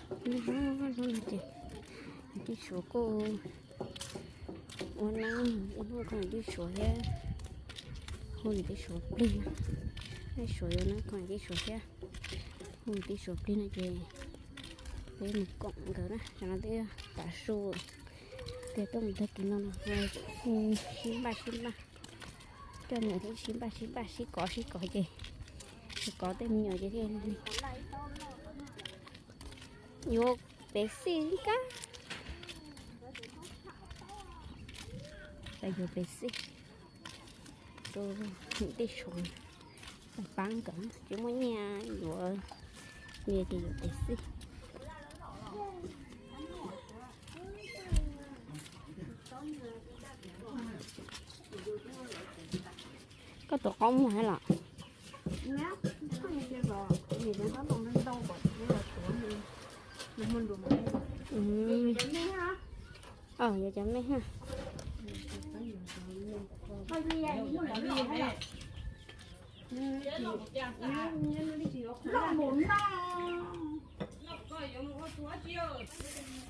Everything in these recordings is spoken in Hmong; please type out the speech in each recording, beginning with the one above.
Zoo zoo no ces niam tij Suav kuj ua neeb ua noj rau niam tij Suav thiab, hu niam tij Suav plig, niam tij Suav yuav neeb rau niam tij Suav thiab, hu niam tij Suav plig no ces peb mus koom nkawd na, tam no twb tav su, tias tuaj mus tag kis no no, sib npaj sib npaj, coj niam thiab sib npaj sib npaj sib kov sib kov ces, sib kov tej me nyuam ces thiaj li yuav pev xij kab, yuav pev xij rau niam tij Suav, pab nkawd tsis muaj nyiaj yuav, nyiaj ces yuav pev xij. Koj tuav qaub muag thiab los?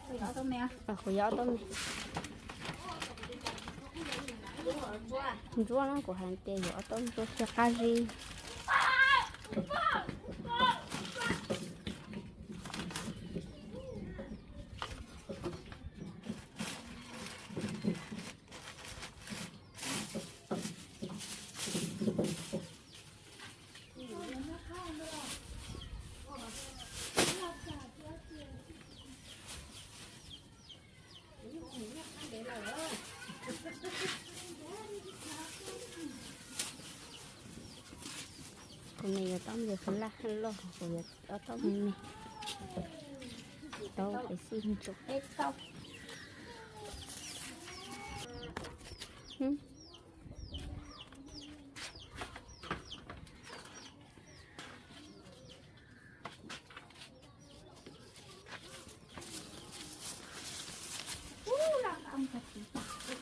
Yuav cov me ha. Kuv yuav ob tog me. Ntsuab no kuv hais tias yuav ob tog ntsuab thiaj qab zib. Kuv me yuav tau me xov laj loj, kuv yuav tau tau me me, tau pes xij tsuas peb tau.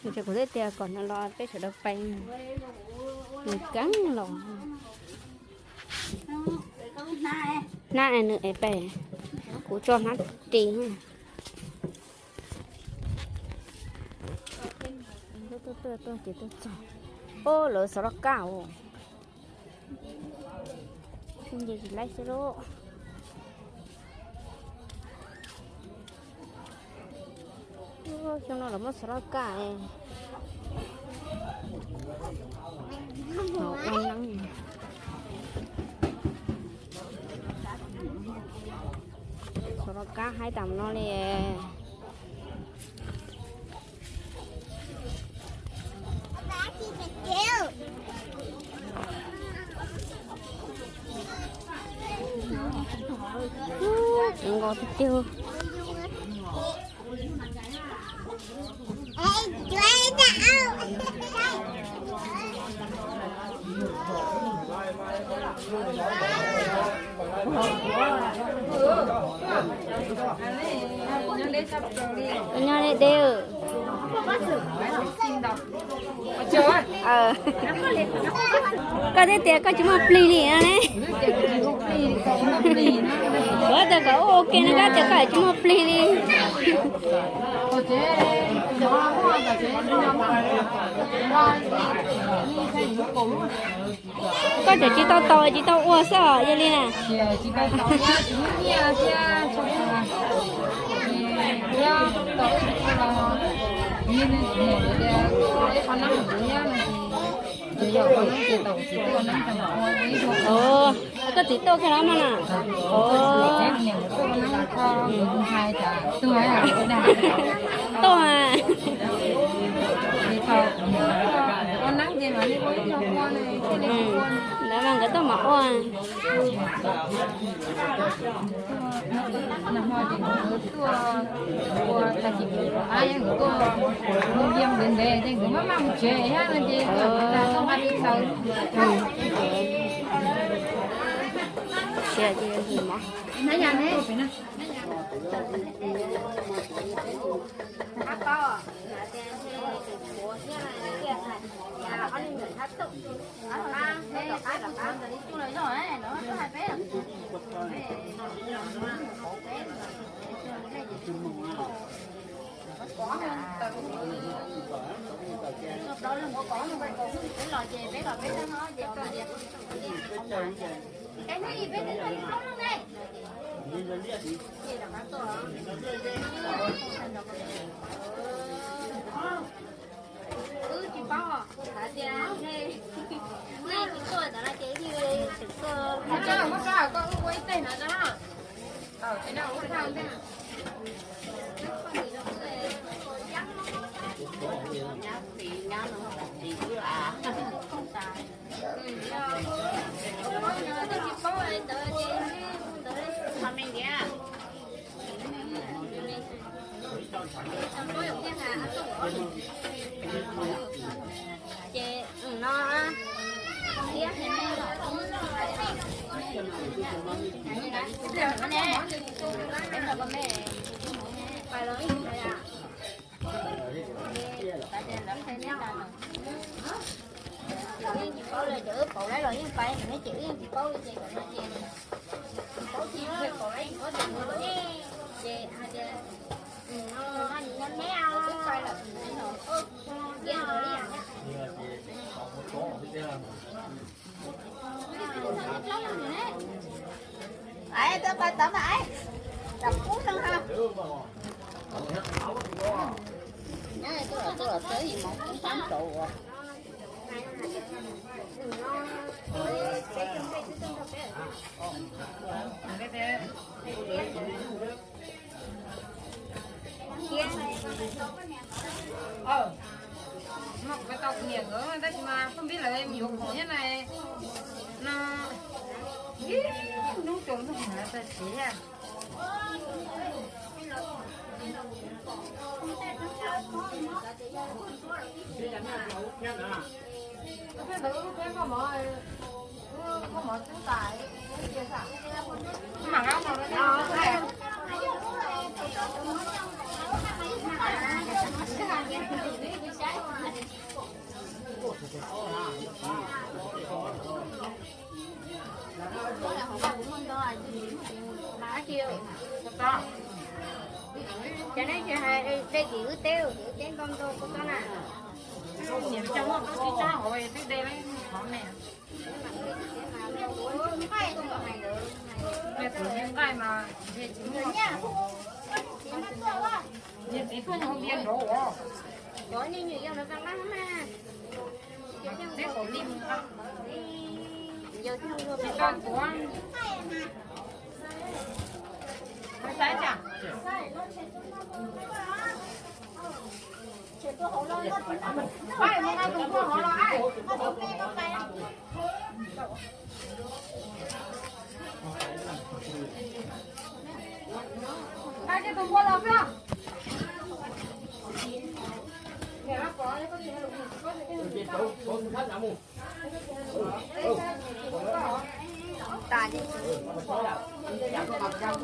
Ntshe kuv twb tias kom nws los peb sawv daws pais, nws keeb los. Hnab nws es pais, kuv tso hnab ris. Tuaj tuaj tuaj ces tuaj txog. Ob, lawv xov laj kab os. Nce tsis laib xwb lauj. Xyoo no lawv muab xov laj kab ua neeb. Xov laj kab haib tas no li. Zoo nkauj tiag tiag. Nyob li deb. Koj twb tias koj tsis muaj plig li no ne. Kuv tias kom ua ua ke no koj tias koj tsis muaj plig li. Koj tseem tsis tau tau tsis tau ua xwb os, yog li na. Koj txiv tuaj kiag los mas na. Tuaj a. Lawv mas nkawd tuaj mam ua. Siab ces yog mov. Peb los ces peb los peb no ces peb wb tsis paub hais tias nej tsis tuaj ntawd no ces wb tseem tuaj. Muab rau koj wb ua ib teg no rau. Ces no thiab. Yeej tsis paub li, cov wb pauv lawv los yeej pais, neb ces wb yeej tsis paub li ces kom no ces tsis paub tsis paub ces muab tus mus ces hais tias no neb wb pais lawm, tias li yam Ai, tuaj pais tod mas ai, rau kub no ha. Tuaj los txog ib mov kub tab nrauv uas. Kuv tau kuv niam nkawd tab sis mas phooj ywg lawv yuav khoom nyob na, no ib hnub tsaus ntuj lawv txog tsev. Ces nej tsis hais dej tim wb teb, wb teb ntau ntau koj txob na. Niam coj muaj plaub tsib tsob hauv twb de lawm hov ne. Nqaij mas nqaij mas nqaij mas niag txiv tuaj nyob hauv tiag nrov os. Cov niag nywm yau ntawd tau nqaij mas. Txiv qaum lim tsis tau tuav. Saib tsam. Pab mus nqa tus npua hov los ai. Nqa kiag tus npua los xwb. Tau li no ces tsam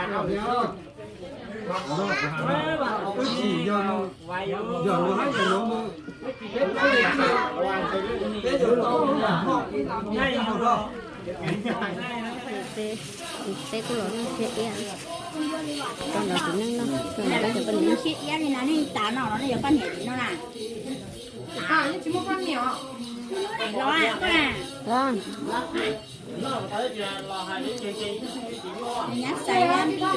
no twb ua si iab laib lawm, rau rau lawm na. Peb kuj los noj siab iab, rau nrog kuv neej noj, rau nrog cov poj niam noj. Siab iab li no nej tas no los nej yuav poj niam tim no na? Los, koj na. Nyab xais nyab npib.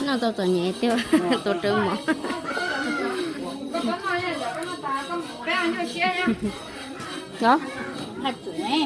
Noj tau txom nyem thiab tuav rawv mov. Los, haj txwm ne.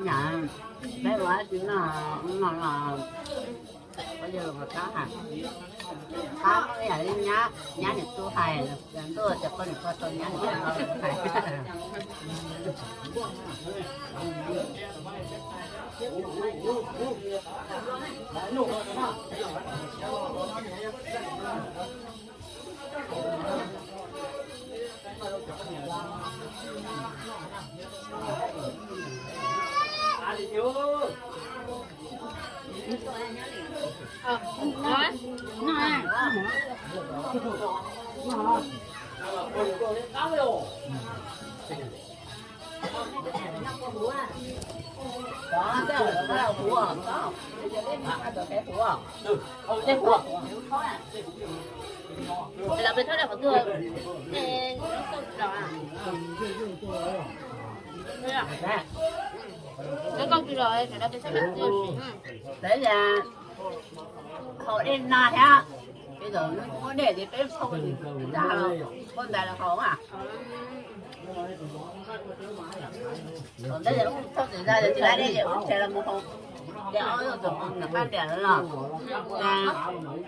Nyab, peb ua tsis noj no los, peb yog los kab ha, pab yam li nyab, nyab niam tub hais, ntuj tias koj niam koj tau nyab niam tub hais. Lawv pes thawj daim qhov twg? Nyob koj tsis los sawv daws pes thawj daim qhov twg? Peb haus dej no thiab, peb zaum muab dej ces peb phauj ntag los phauj ntag los haus. Ntawd ces wb thauj txiv zaj, tsis laib dej ces wb tsev los mus haus. Ces ob tug tom qab ntiam los, ces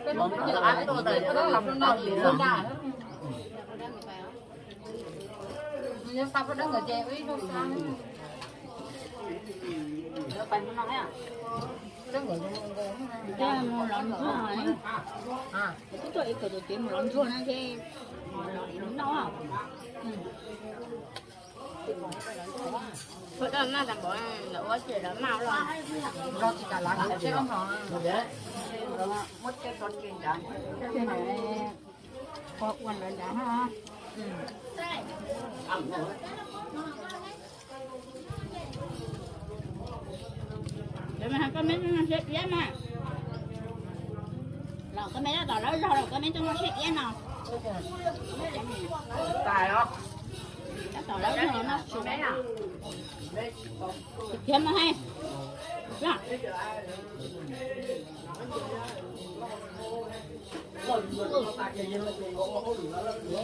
peb mus tom qab tuaj tas ces wb los mus tau txiv los. Mus los ntsuag, ib tug tuaj ib tug ces mus los ntsuag no ces los ib hnub noj. Ua daj maj tas npaum lawv ua ces lawv maj los. Ua lawv nrad. Koj me no siab iab mas, los koj me tab tom lawv zog los koj me tuaj noj siab iab no. Tab tom lawv zog los noj su. Khiav mus hais.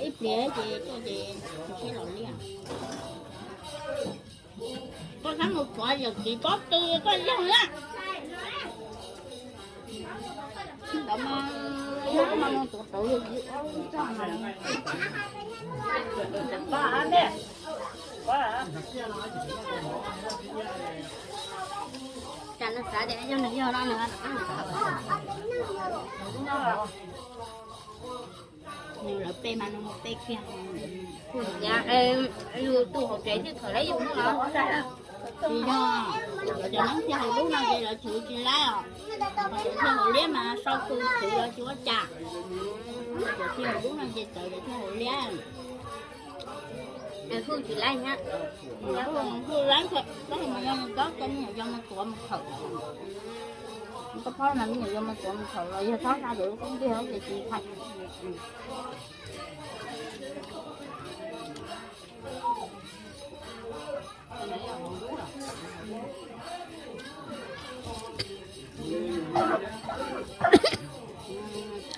Ib pliag ces tuaj ces sib los liaj. Koj xav mus pov yawm txiv pob tw koj yog na. Ntawd mas yog koj mas mus tuav tawv yawm txiv. Cas nws xav tias yog nws yog no nws. Nws lawv pe mas nws mus pe kiag. Yus tus hauv tsev thiaj khawm laib yus no los. Tsis yog, cov neeg thiaj hauv lub no ces lawv chwv tsis laib os. Cov thiaj hauv liab mas sau khw chwv lawv tsis ua cas. Cov thiaj hauv lub no ces txawv cov thiaj hauv liab. Hwj tsis laib thiab. Hwj laib thiab, tab sis mas yog nws txob cov me nyuam yau mus tuav mus khawm. Koj phob mas me nyuam yau mus tuav mus khawm los yog txhob xa ces lub koob tiag ces tsis thaij.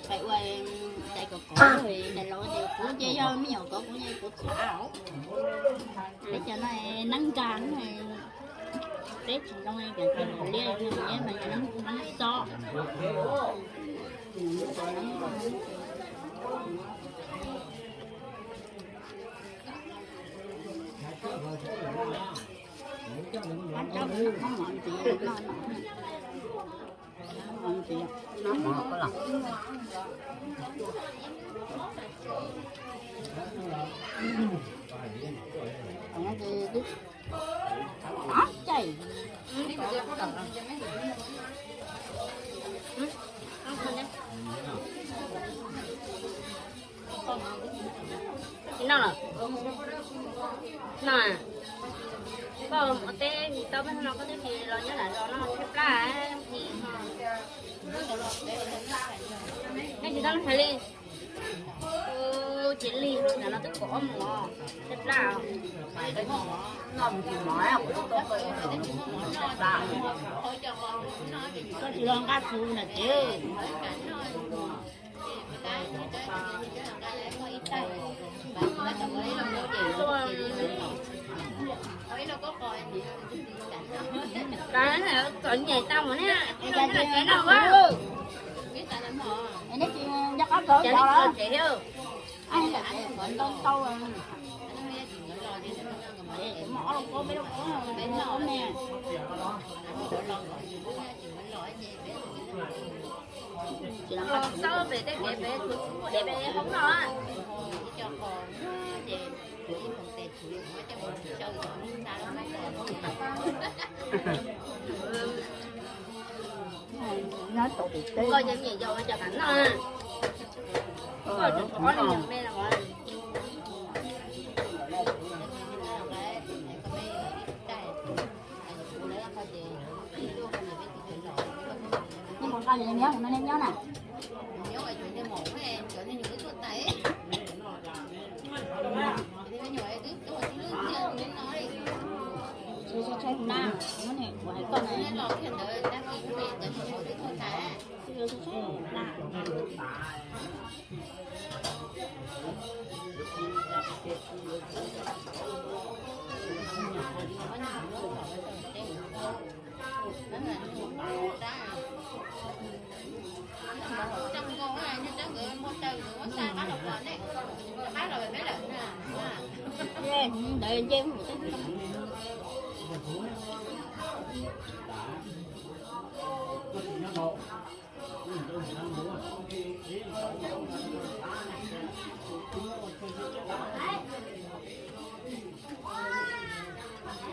Peb ua tais kom kov, tais laus ces kuv ces yog me nyuam kov kuv ces kuv txav os. Peb cov no neeb nkag, peb tsis zoo li cov tais laus liab, liab mas yog neeb xob. Tsis noj lawm. Noj, koj ua teb tau peb no koj twb tsis los nyob nram zos no thiab plab. Nej tsis tau hais li. Ces li nram no twb kaum ob mus thiab plab. Noj mus tsis mov, kuv twb tuaj koj ib teb tsis muaj mov noj plab. Koj tsis los nqa txhuv na ces. Txom nyem tau mus ne, tsev no. Neb tsis nco qab kawm los tsev. Ntau ntau. Kuv muaj ob lub pob, peb lub pob, peb lub pob me. Xaub pem tej kev pem txhuv txhuv pem hoob no. Koj cov niam yau ua cas kam noj na. Koj tseem pom ob leeg me los. Neb mus nqa neb nyob, neb nyob na. Tshaib tshaib na, muab ne kuv hais koj na. Ntawd nce mus.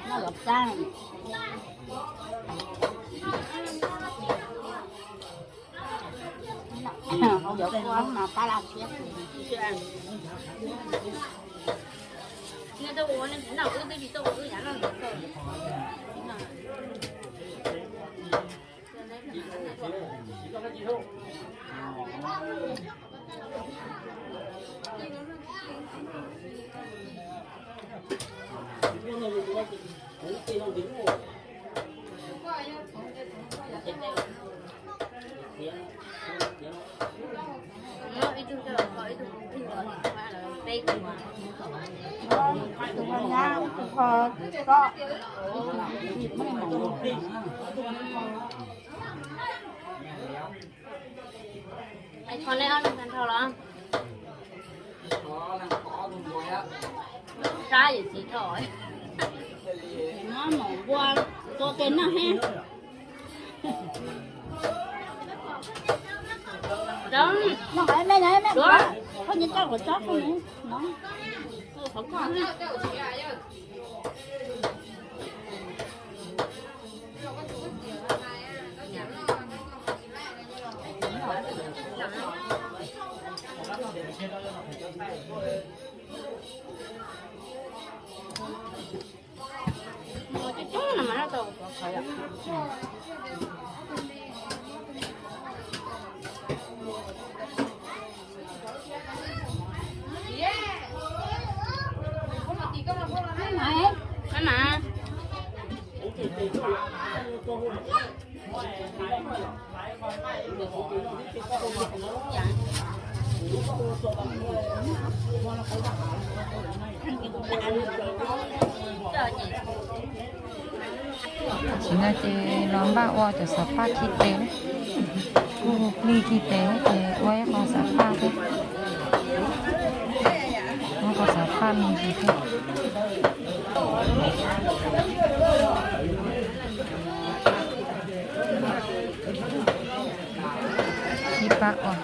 Noj los txaj. Hauv cov kua mas pab laj thiab. Ib tug kho nyab, ib tug kho tsob. Kho nej ob leeg tag nrho los? Sab yawm txiv tho. Noj mov npua tua tes noj thiab. Noj qhov me, noj me, koj nyob coj kom tsob koj no. Qhov koj. Tam sim no ces los npaj ua cov xav paj khi tes, kuj hu plig khi tes ces ua ib qho xav paj thiab, ua qho xav paj me ntsis thiab. Ib pab ua.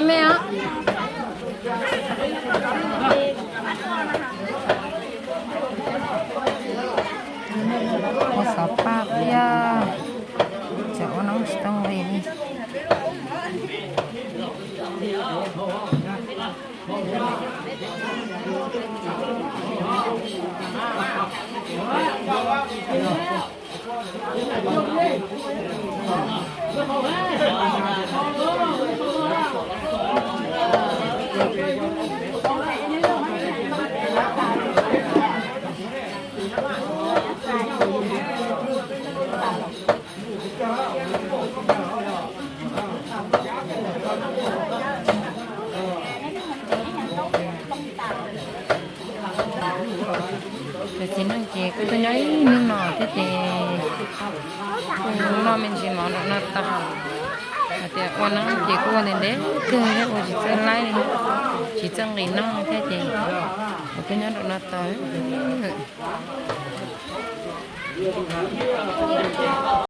Me os. Ua xov paj thiab, tseem ua noob tsis tau nqis li. Ces txiv neej ces kuj tuaj nyob ib hnub no thiab ces kuj noj me ntsis mov no tau. Hais tias ua neeb ces kuj ua ntev ntev kawg thiab ua tsis txawj laib li, tsis txawj nqis noj thiab ces kuj nyob rau no tau.